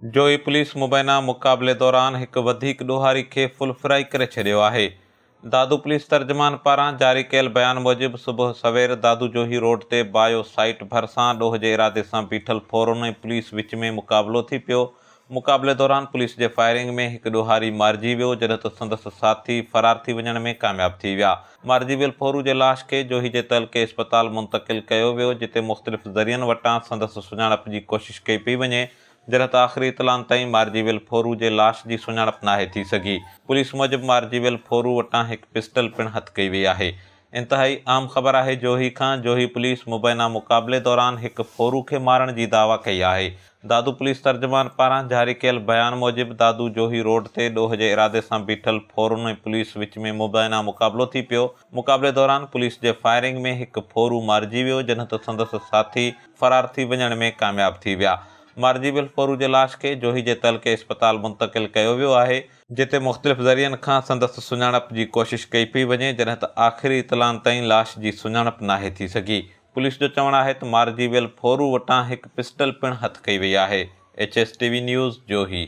Johi police مبينا مقابلي دوران هڪ وڌيڪ ڏوهاري کي فل فرائي ڪري ڇڏيو آهي. دادو پوليس ترجمان پاران جاري ڪيل بيان موجب صبح سوير دادو جوهي روڊ تي بايو سائيٽ ڀرسان ڏوهه جي ارادي سان بيٺل ڦورن ۽ پوليس وچ ۾ مقابلو ٿي پيو. مقابلي دوران پوليس جي فائرنگ ۾ هڪ ڏوهاري مارجي ويو جڏهن ته سندس ساٿي فرار ٿي وڃڻ ۾ ڪامياب ٿي ويا. مارجي ويل ڦورو جي لاش کي جوهي جي تعلقي اسپتال منتقل ڪيو ويو جتي مختلف ذريعن وٽان سندس سڃاڻپ جي ڪوشش ڪئي پئي وڃي جڏهن ته آخري اطلاعن تائين مارجي ويل ڦورو جي لاش جي سڃاڻپ ناهي ٿي سگهي. پوليس موجب مارجي ويل ڦورو وٽان هڪ پسٽل پڻ هٿ ڪئي وئي آهي. انتهائي اهم خبر آهي جوهي کان جوهي پوليس مبينا مقابلي دوران هڪ ڦورو کي مارڻ جي دعويٰ ڪئي آهي. دادو پوليس ترجمان پاران جاري ڪيل بيان موجب دادو جوهي روڊ تي ڏوهه جي ارادي سان بيٺل ڦورن ۽ پوليس وچ ۾ مبينا مقابلو ٿي پيو. مقابلي دوران پوليس جي فائرنگ ۾ هڪ ڦورو مارجي ويو جڏهن ته سندس ساٿي فرار ٿي وڃڻ ۾ ڪامياب ٿي ويا. مارجي ويل ڦورو جي لاش کي جوهي جي تعلقي اسپتال منتقل ڪيو ويو آهي، جتي مختلف ذريعن کان سندس سڃاڻپ جي ڪوشش ڪئي پئي وڃي، جڏهن ته آخري اطلاعن تائين لاش جي سڃاڻپ ناهي ٿي سگهي. پوليس جو چوڻ آهي ته مارجي ويل ڦورو وٽان هڪ پسٽل پڻ هٿ ڪئي وئي آهي. H S T V news, Johi.